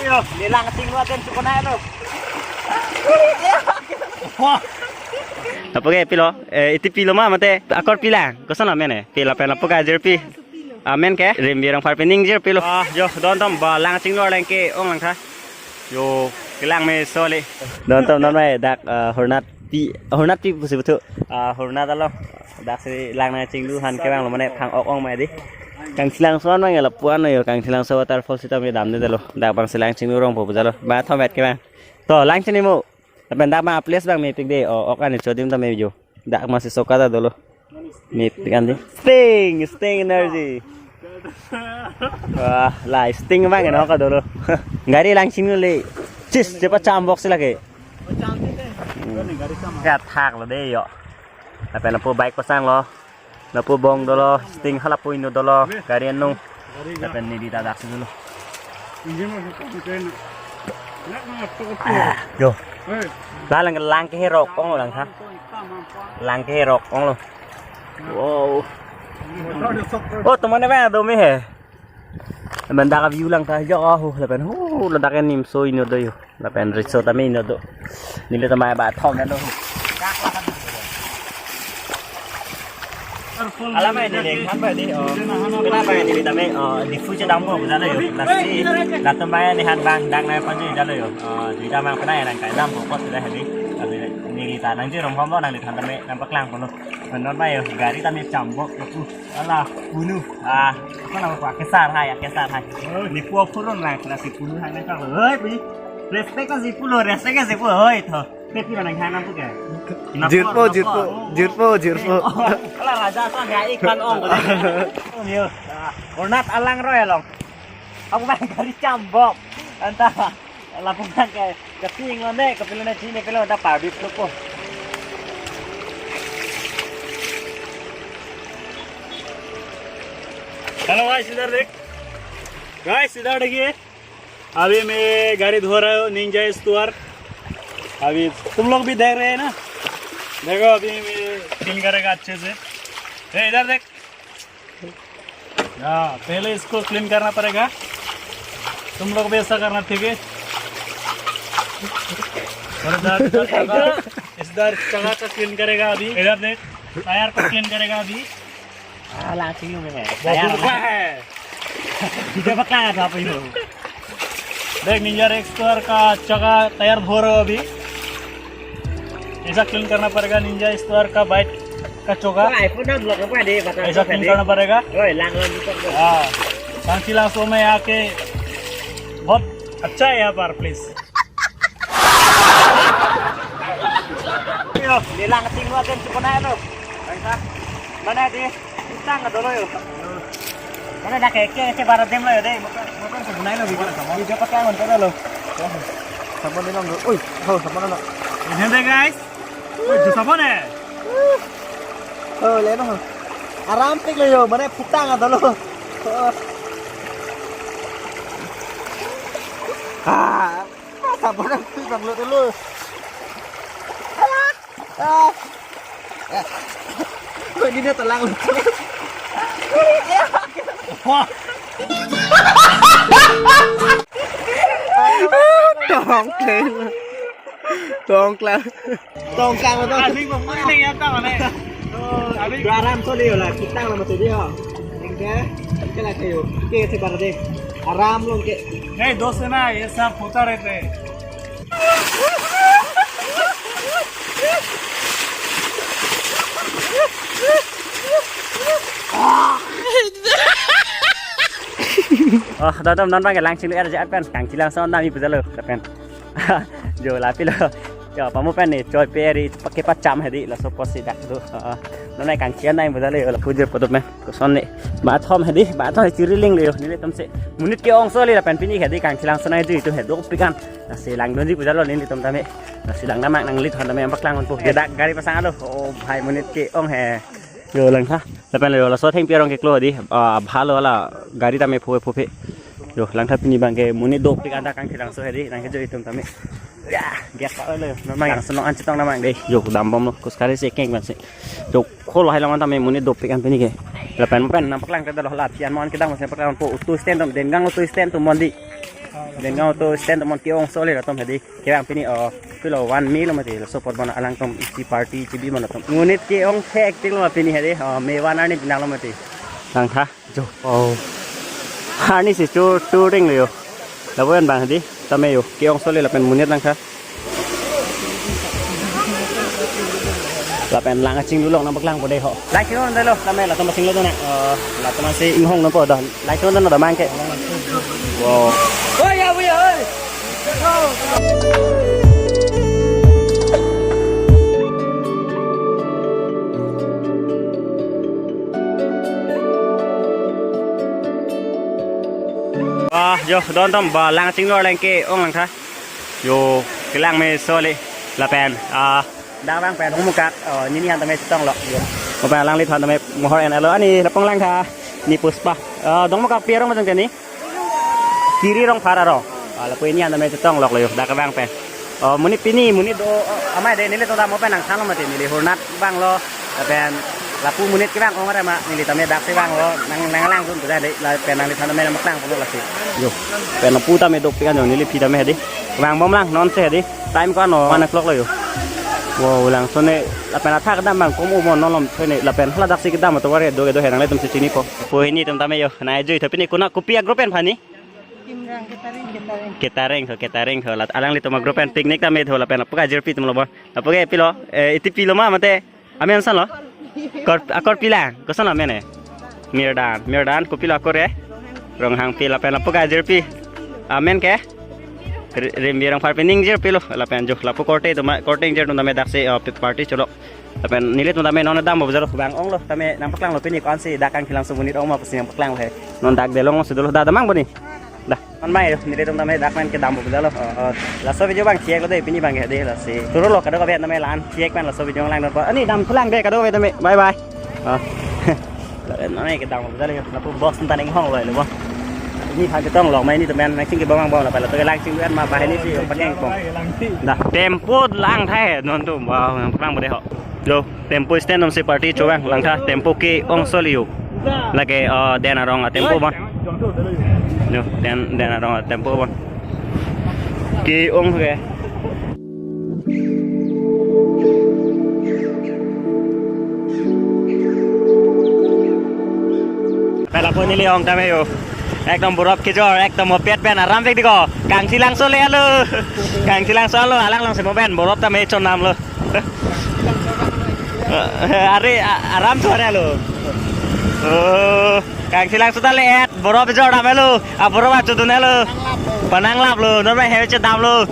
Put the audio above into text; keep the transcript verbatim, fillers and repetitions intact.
Yo, lelang chinglu atum chukonai lo. Lapu ke pilo, eh, iti pilo ma mate akor pilo. Koson amen eh? Pilo pen lapu ke ajirpi. Amen ke? Rimbi rong pharpi ning jirpilo. Ah, yo, don tom ba lang chinglu lang ke-ong langtha. Yo, kelang meso le. Don tom non mai dak, eh, hornat pi, hornat pi pusi buthu. Ah, hornat alo. Dak si lang nangchinglu aphan kevanglo mane phang-ok-ong mai di. Kangchilang son mang lapuan yo, Kangchilang so waterfall sita me damde lo. Dak bang si lang chinglu rong po bujalo. Ba thomet kevang. To lang chini mo. Lapen dak ma place bang mepik de. O, ok ani chodim ta me jo. Dak ma si soka ta dolo. Mepik an di. Sting, Sting energy. Wah, la Sting bang no ka dolo. Gari lang chinglu le. Chis, cepat chambok si lagi. Hmm. Kathak lo de yo. Lapen lapu bike pasang lo. Lapu bong dolo, Sting halapu inut dolo, gari anung. Lapen neli ta dak si dolo. Ah, yo. La lang lang ke herok ong langtha. Lang ke herok ong lo. Wow. Oh, teman apa do me he? Lapen dak view langtha yo, oh, lapen hu ladak ke nimso inut do yo. Lapen riso tame inut do. Neli tame ba thom lo. Alam ini deh, kan ba di, oh. Kenapa ini tame, oh, di Fuji dampo bujalo yo. Lasi, latum ba ni han bang dak nai panji jalo yo. Oh, di damang pernah yang kai dampo pot sudah hadi. Tapi neli ta nangji rong hombo nangli than tame nangpaklang polo. Benar ba yo, gari tame chambok yo. Ala, punu. Ah, apa nama, Pak? Kesar hai, ya, kesar hai. Oh, nipu aphuron lang, kena si punu hai, nang kalo. Hoi, pi. Respect ka si pulo, respect ka si pulo, hoi, tho. Pe pi nang hai nang pu ke? Napor, jirpo, napor. Jirpo, jirpo, jirpo. Ala, raja sa gak ikan ong. Ong yo. Ah, hornat alang roi along. Aku main gari chambok. Anta. Lapu nang ke, keping lo ne, keping lo ne, chini pilo, anta parbip lo po. Hello guys, इधर देख। Guys, इधर देखिए। अभी मैं गाड़ी धो रहा हूँ, निंजा स्टोर। अभी तुम लोग भी देख रहे हैं ना? देखो, अभी मैं क्लीन करेगा अच्छे से। ए, इधर देख। हाँ, पहले इसको क्लीन करना पड़ेगा। तुम लोग भी ऐसा करना, ठीक है? और इधर, इधर चगा, इधर चगा का क्लीन करेगा अभी। इधर देख, टायर को क्लीन करेगा अभी। Ah, lang chinglu me he. बहुत ऊपर है। Video paklang ada apa itu? देख, निंजा स्टोर का चगा टायर भर रहा है अभी। ऐसा क्लीन करना पड़ेगा निंजा स्टोर का बाइक का चोगा। Oi, iPhone na vlog apa deh, bata. ऐसा क्लीन करना पड़ेगा। Oi, lang lang buka. हाँ, Kangchilang so में आके बहुत अच्छा है यहाँ पर place. Yo, lelang chinglu atum chukonai lo. Mana di? Utang ka dolo yo. Mana dak ke ke che bara dem lo yo de. Motor motor se bunai lo video. Video pakai motor lo. Sabon ni nong. Oi, ho sabon lo. Ini deh guys. Oi, jo sabon eh. Oh, le no. Aram pik lo yo, mane phutang ka dolo. Oh. Ah. Sabon ang tu bang lo dulu. Alah. Ah. Kok ini dia telang lo. Wah. Tongkleng. Tongkleng. Tongkleng lo. Abhi ko mane ya ta mane. Abhi aram so le la, kitang lo mati dia. Enggak, enggak lah kayo. Oke, sebar deh. Aram lo ke. Nahi, dost hai na, ye sab hota rehta hai. Oh, don tom non bang lang chinglu er jat pen, Kangchilang so nami pujalo pen. Jo lapi lo. Jo pamu pen ne choi pe ri pake pacham hedi laso posi dak do. Heeh. Non nai Kangchilang nai pujalo la pujir podo pen. Koson ne. Bathom hedi, bathom chiriling le yo. Nelitum si. Monit ke-ong so le lapen pini hedi Kangchilang so nai ju itu he dopik an. Lasi langdunji pujalo nelitum tame. Lasi lang namang nanglit hon tame paklang hon po. Dak gari pasang alo. Oh bhai monit ke-ong he. Yo langtha. Lapen yo laso thengpi arong keklo hedi. Ah, bhalo la gari tame pho pho phe. Yo langtha pini bang ke monit dopik an dak Kangchilang so hedi. Nang ke ju itum tame. Ya, gak pa lo. Namang yang senong an chetong namang deh. Yo dambom lo. Kuskari si keng bang si. Jo kholo hai long an tame monit dopik an pini ke. Lapen pen nangpaklang te dolo la pian mon kedang mas paklang po auto stand tom Dengang auto stand tom mondi. Bengal to stand tomon ke-ong sole latum hedi. Kevang pini, oh, pilo one May lo mati, laso apot bon alangtum isi party chibi bon latum. Monit ke-ong thektik lo pini hedi, oh, May one arni pinang lo mati. Langtha, jo. Oh. Arni si chu touring lo yo. Lapu-an abang hedi, tame yo. Ke-ong sole lapen monit langtha. Lapen lang kachinglu along nangpaklangpo dei ho. Lang chinglu dei lo, tame latum chinglu dona. Eh, latum si inghong nangpo do. Lang chinglu dona do abang ke. Wow. Oh ya, oh ya, oi. Wah, jo, don tom ba lang chinglu lang ke-ong langtha. Yo, kelang me sole lapen, ah, dak abang pen Dongmukak, oh, nini han tame chetong lo. Yo. Lapen alangliphan tame mohor en alo ani lapu-an langtha. Ni Puspa. Ah, Dongmukak pi arong ma jong teni? Kiri Rongphar arong. Ah, lapu nini han tame chetong lo yo, dak abang pen. Oh, monit pini, monit do, oh, amei dei nelitum dam pen nangthan lo mati, neli hurnat abang lo. Lapen lapu monit kevang ong arama neli tame dak si vang lo, nang, nanglang dun tu dei, lapen nangliphan tame nangpaklangpo lasi. Yo. Pen lapu tame dopik an yo, neli phi tame hedi. Vangbom lang non si hedi. Time ko-an one o'clock lo yo. Wow, langsung ne lapen athak kedam abang komo mo non lom thoi ne lapen hala dak si kedam atovar kedo kedo he nanglitum si chinipo. Pu hini atum tame yo, nai jui tho pini konat kopi a-group pen phan ni? Kimrang catering, catering. Catering tho, catering tho. Lat alanglitum a-group pen picnic tame tho lapen lapu ke ajirpi atum lo bon. Lapu ke pilo, eh, iti pilo ma mate? Amen koson lo? Kor, akor pi lang, koson lo amen eh? Mirdan, Mirdan, kopilo akor eh? Ronghangpi lapen lapu ke ajirpi. Amen ke? Ri-, Rimbi Rongphar pen ingjirpi lo, lapen jo, lapu korte atum, korte ingjir atum tame dak si, oh, party cholo. Lapen nelitum tame non dampo bajalo, vang ong lo, tame nangpaklang lo pini ko-an si dak Kangkhilang so monit ong ma pusi nangpaklang lo he. Non dak Delong si dolo, da damnang boni. Da, non mai lo, nelitum tame dak pen kedampo bajalo. Oh, oh. Laso video abang chek lo dei, pini abang ke dei lasi. Turo lo kadokave tame la-an chek pen laso video lang non po. Ani damthulang dei kadokave tame. Bye bye. Oh. Lapen non mai kedampo bajalo, lapu boss ta inghong lo lo bon. Nini phan chetong lo mai nelitum pen, nangchingki bom bom lapen latum ke lang chinglu-an ma bahai ni si pakeng pong. Da, tempo langtha he non atum, wah, nangpaklangpo dei ho. Lo, tempo stand atum si party chovang langtha, tempo ke-ong sole yo. Lake, eh, Den Arong atempo bon. Yo, Den, Den Arong atempo bon. Ke-ong ke. Pela po neli ong tame yo. Ekdom borop kejor, ekdom mopet pen aram vek dei ko. Kangkhilang sole alo. Kangkhilang sole alo, alang along si mo pen borop tame chonam lo. Are, a-, aram suare alo. Oh, Kangkhilang so ta le-et, borop jor dam alo. A borop achu dun alo. Panang lap lo, non mai he chedam lo.